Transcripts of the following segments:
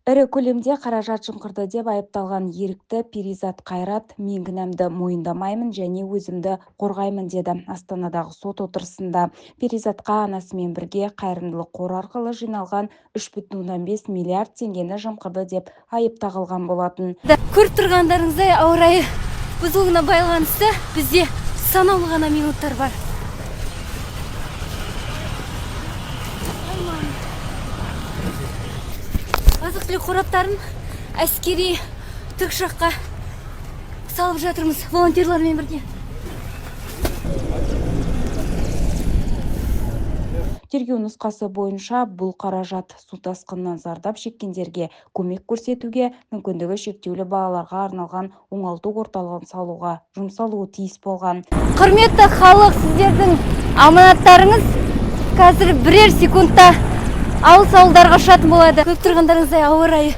Ірі көлемде қаражат жымқырды деп айыпталған ерікті Перизат Қайрат мен кінәмді мойындамаймын және өзімді қорғаймын деді Астанадағы сот отырысында. Перизатқа анасымен бірге қайырымдылық қоры арқылы жиналған 3,5 миллиард теңгені жымқырды деп айып тағылған болатын. Көріп тұрғандарыңыздай, ауа райы бұзылуына байланысты бізде санаулы ғана минуттар бар. Азық-түлік қораптарын әскери тікұшаққа салып жатырмыз волонтерлармен бірге. Тергеу нұсқасы бойынша бұл қаражат су тасқынынан зардап шеккендерге көмек көрсетуге, мүмкіндігі шектеулі балаларға арналған оңалту орталығын салуға жұмсалуы тиіс болған. Құрметті халық, сіздердің аманаттарыңыз қазір бірер секундта алыс ауылдарға ұшатын болады. Көріп тұрғандарыңыздай, ауа райы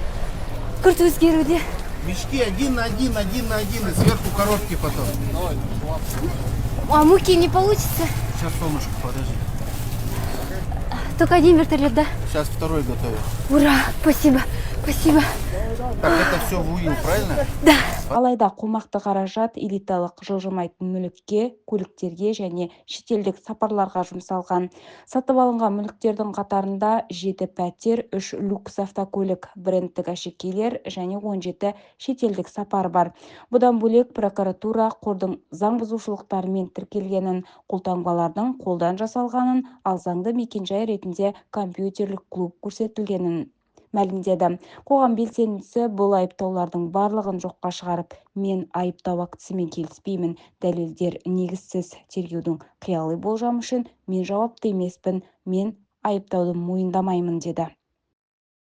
күрт өзгеруде. Мешки один на один, один на один, и сверху коробки потом. А муки не получится? Сейчас, солнышко, подожди. Только один вертолет, да? Сейчас второй готовят. Ура, спасибо, спасибо. Так, это все в УИЛ, правильно? Да. Алайда қомақты қаражат элиталық жылжымайтын мүлікке, көліктерге және шетелдік сапарларға жұмсалған. Сатып алынған мүліктердің қатарында 7 пәтер, 3 люкс автокөлік, брендтік әшекейлер және 17 шетелдік сапар бар. Бұдан бөлек прокуратура қордың заң бұзушылықтарымен тіркелгенін, қолтаңбалардың қолдан жасалғанын, ал заңды мекенжай ретінде компьютерлік клуб көрсетілгенін мәлімдеді. Қоғам белсендісі бұл айыптаулардың барлығын жоққа шығарып, мен айыптау актісімен келіспеймін, дәлелдер негізсіз, тергеудің қияли болжамы үшін мен жауапты емеспін, мен айыптауды мойындамаймын деді.